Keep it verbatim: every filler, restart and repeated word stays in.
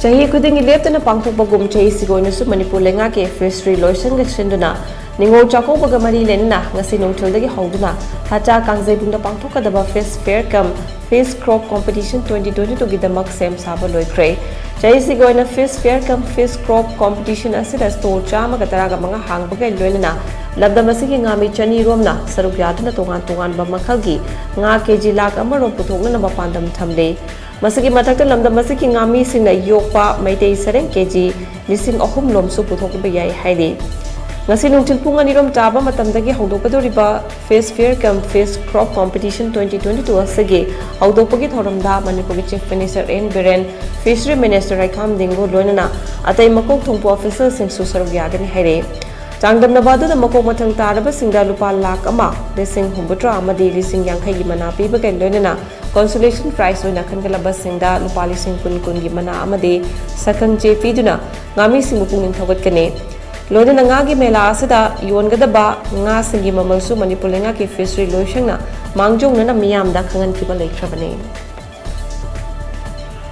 ꯆꯍꯤ ꯈꯨꯗꯤꯡꯒꯤ ꯂꯦꯞꯇꯅ ꯄꯥꯡꯊꯣꯛꯄꯒꯨꯝ ꯆꯍꯤꯁꯤꯒꯤ ꯑꯣꯏꯅꯁꯨ ꯃꯅꯤꯄꯨꯔ ꯂꯩꯉꯥꯛꯀꯤ ꯐꯤꯁꯔꯤ ꯂꯣꯏꯁꯪꯒ ꯁꯤꯟꯗꯨꯅ ꯅꯤꯉꯣꯜ ꯆꯥꯛꯀꯧꯕꯒ ꯃꯔꯤ ꯂꯩꯅꯅ ꯉꯁꯤ ꯅꯨꯡꯊꯤꯜꯗꯒꯤ ꯍꯧꯗꯨꯅ ꯍꯆꯥ ꯀꯥꯡꯖꯩꯕꯨꯡꯗ ꯄꯥꯡꯊꯣꯛꯀꯗꯕ fish fair cum fish crop competition twenty twenty ꯇꯨꯒꯤꯗꯃꯛ ꯁꯦꯝ ꯁꯥꯕ ꯂꯣꯏꯈ꯭ꯔꯦ꯫ ꯆꯍꯤꯁꯤꯒꯤ ꯑꯣꯏꯅ fish fair cum fish crop competition ꯑꯁꯤꯗ ꯁ꯭ꯇꯣꯜ ꯆꯥꯝꯃꯒ ꯇꯔꯥꯒ ꯃꯉꯥ ꯍꯥꯡꯕꯒ ꯂꯣꯏꯅꯅ ꯂꯝꯗꯝ ꯑꯁꯤꯒꯤ ꯉꯥꯃꯤ ꯆꯅꯤ ꯔꯣꯝꯅ ꯁꯔꯨꯛ ꯌꯥꯗꯨꯅ ꯇꯣꯉꯥꯟ ꯇꯣꯉꯥꯟꯕ ꯃꯈꯜꯒꯤ ꯉꯥ ꯀꯦꯖꯤ ꯂꯥꯈ ꯑꯃꯔꯣꯝ ꯄꯨꯊꯣꯛꯅꯅꯕ ꯄꯥꯟꯗꯝ ꯊꯝꯂꯤ꯫ ꯃꯁꯤꯒꯤ ꯃꯊꯛꯇ ꯂꯝꯗꯝ ꯑꯁꯤꯒꯤ ꯉꯥꯃꯤꯁꯤꯡꯅ ꯌꯣꯛꯄ ꯃꯩꯇꯩ ꯁꯔꯦꯡ ꯀꯦꯖꯤ ꯂꯤꯁꯤꯡ ꯑꯍꯨꯝ ꯂꯣꯝꯁꯨ ꯄꯨꯊꯣꯛꯄ ꯌꯥꯏ ꯍꯥꯏꯔꯤ꯫ ꯉꯁꯤ ꯅꯨꯡꯊꯤꯜ ꯄꯨꯡ ꯑꯅꯤ ꯔꯣꯝ ꯇꯥꯕ ꯃꯇꯝꯗꯒꯤ ꯍꯧꯗꯣꯛꯀꯗꯧꯔꯤꯕ fish fair cum fish crop competition twenty twenty two ꯑꯁꯤꯒꯤ ꯍꯧꯗꯣꯛꯄꯒꯤ ꯊꯧꯔꯝꯗ ꯃꯅꯤꯄꯨꯔꯒꯤ chief minister N Biren, fishery minister Raikham Dingu ꯂꯣꯏꯅꯅ ꯑꯇꯩ ꯃꯀꯣꯛ ꯊꯣꯡꯕ ꯑꯣꯐꯤꯁꯤꯌꯦꯜꯁꯤꯡꯁꯨ ꯁꯔꯨꯛ ꯌꯥꯒꯅꯤ ꯍꯥꯏꯔꯤ꯫ ꯆꯥꯡꯗꯝꯅꯕ ꯑꯗꯨꯗ ꯃꯀꯣꯛ ꯃꯊꯪ ꯇꯥꯔꯕꯁꯤꯡꯗ ꯂꯨꯄꯥ ꯂꯥꯈ ꯑꯃ, ꯂꯤꯁꯤꯡ ꯍꯨꯝꯐꯨꯇꯔꯥ ꯑꯃꯗꯤ ꯂꯤꯁꯤꯡ ꯌꯥꯡꯈꯩꯒꯤ ꯃꯅꯥ ꯄꯤꯕꯒ ꯂꯣꯏꯅꯅ ꯀꯣꯟꯁꯣꯂꯦꯁꯟ ꯄ꯭ꯔꯥꯏꯖ ꯑꯣꯏꯅ ꯈꯟꯒꯠꯂꯕꯁꯤꯡꯗ ꯂꯨꯄꯥ ꯂꯤꯁꯤꯡ ꯀꯨꯟ ꯀꯨꯟꯒꯤ ꯃꯅꯥ ꯑꯃꯗꯤ ꯁꯛꯈꯪ ꯆꯦ ꯄꯤꯗꯨꯅ ꯉꯥꯃꯤꯁꯤꯡꯕꯨ ꯄꯨꯛꯅꯤꯡ ꯊꯧꯒꯠꯀꯅꯤ꯫ ꯂꯣꯏꯅꯅ ꯉꯥꯒꯤ ꯃꯦꯂꯥ ꯑꯁꯤꯗ ꯌꯣꯟꯒꯗꯕ ꯉꯥꯁꯤꯡꯒꯤ ꯃꯃꯜꯁꯨ ꯃꯅꯤꯄꯨꯔ ꯂꯩꯉꯥꯛꯀꯤ ꯐꯤꯁꯔꯤ ꯂꯣꯏꯁꯪꯅ ꯃꯥꯡꯖꯧꯅꯅ ꯃꯤꯌꯥꯝꯗ ꯈꯪꯍꯟꯈꯤꯕ ꯂꯩꯈ꯭ꯔꯕꯅꯤ꯫